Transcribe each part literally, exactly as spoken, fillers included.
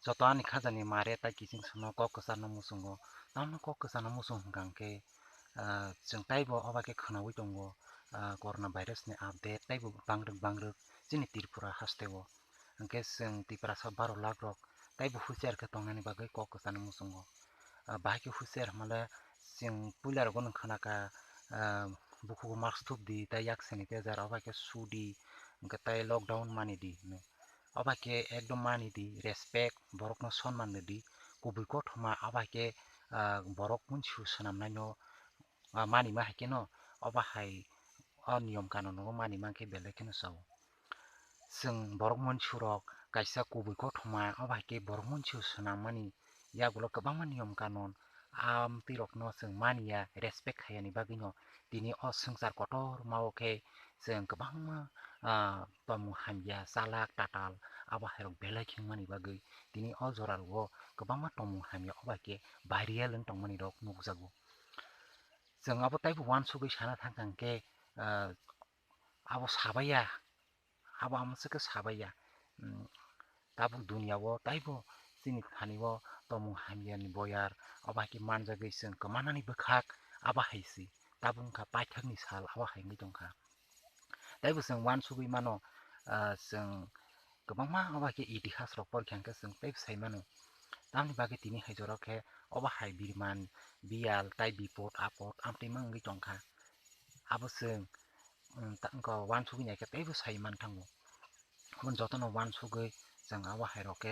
Joto ani khajani mare tai kiching sono kok kwcharno muchungo. Tamno kok kwcharno muchung hwnkha hwnkhe, ah, chwng taibo oba khe khwnaui tongo, ah, corona virus ni update taibo bangrwk bangrwk chini Tripura hasteo. Hwnkhe chwng Tiprasa baro lakh rok taibo husiar khe tongnani bagwi kok kwcharno muchungo. Ah, bahai khe husiar hwnmale chwng puila rogo nwng khwnakha, ah, bukhugo mask thupdi, tei yak sanitizer, oba khe sudi, hwnkhe tei lockdown manidi hinwi. Oba khe ekdom manidi, respect, borokno sonman rwdi, kubui kothoma, oba khe, ah, borok munsu swnamnaino, ah, manima hai kheno, oba hai o niyom kanungo manima khe belai kheno sao. Chwng borok munsurok kaisa kubui kothoma, oba hai khe borok munsu swnammani yagulo kwbangma niyom kanun, amtwirokno chwng maniya, respect khaiyani bagwino tini o swngchar kotormao khe chwng kwbangma, ah, tongmung hamya, chalak tatal, abo hairok belai khe wngmani bagwi tini o jorao kwbangma tongmung hamya, oba khe viral wng tongmani rok nukjago. Chwng abo taibo uansugwi sana thangkha hwnkhe, ah, abo sabaiya, abo amoswkhe sabaiya. Hmm, tabuk duniya o taibo chini thani o tongmung hamyani boyar, obo hai khe manjagwi chwng kwmanani bwkhak abo hai se. Tabuk wngkha paithakni sal, abo hai wngwi tongkha. Taibo chwng uansugwi mano, ah, chwng kwbangma obo hai khe itihas rok porikha hwnkhe chwng teibo sai mano. Tamni bagwi tini hai jora khe obo hai birman, biyal, tai bipot, apot, amtwima wngwi tongkha. Abo chwng, um, ta-, wngkha uansugwi naikhe teibo sai manthango. Aboni jotono uansugwi chwng abo hairok khe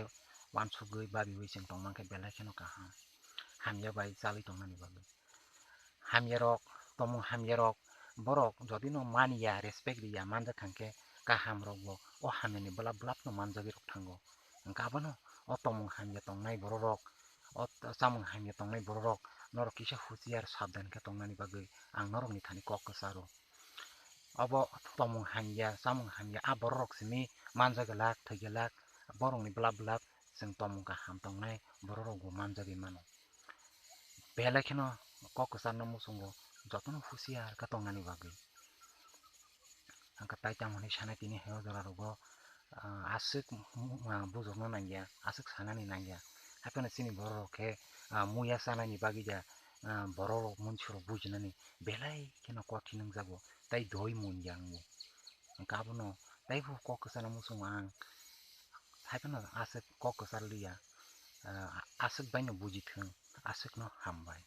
uansugwi babiwi chwng tongmankhe belai kheno kaham. Hamya bai chalwi tongnani bagwi. Hamyarok, tongmung hamyarok, borok jodino maniya, respect riya, manjak thangkhe kahamrokbo o hamyani bwlap bwlapno manjagwi rok thango. Hwnkhe abono o tongmung hamya tongnai bororok, o t-, chamung hamya tongnai bororok norok kisa husiar sabdan khe tongnani bagwi ang norokni thani kok kwcharo. Obo tongmung hamya, chamung hamya, a bororok simi manjagwlak, thwiglak, borokni bwlap bwlap chwng tongmung kaham tongnai bororokbo manjagwi mano. Belai kheno kok kwcharno muchungo jotono husiar khe tongnani bagwi. Hwnkhe tai tamo hinwi sanai tini hai o jora rogo, ah, aswk, ah, bujokna nangya, aswk sanani nangya. Haiphano chini bororok khe, ah, muya chanani bagwi ja, ah, bororok munsurok bujinani belai kheno kothin wngjago, tai doi mun ya wngo. Hwnkhe abono taibo kok kwcharno muchungo ang, haiphano aswk kok kwchar liya, ah, aswk baino bujithwng, aswkno hambai.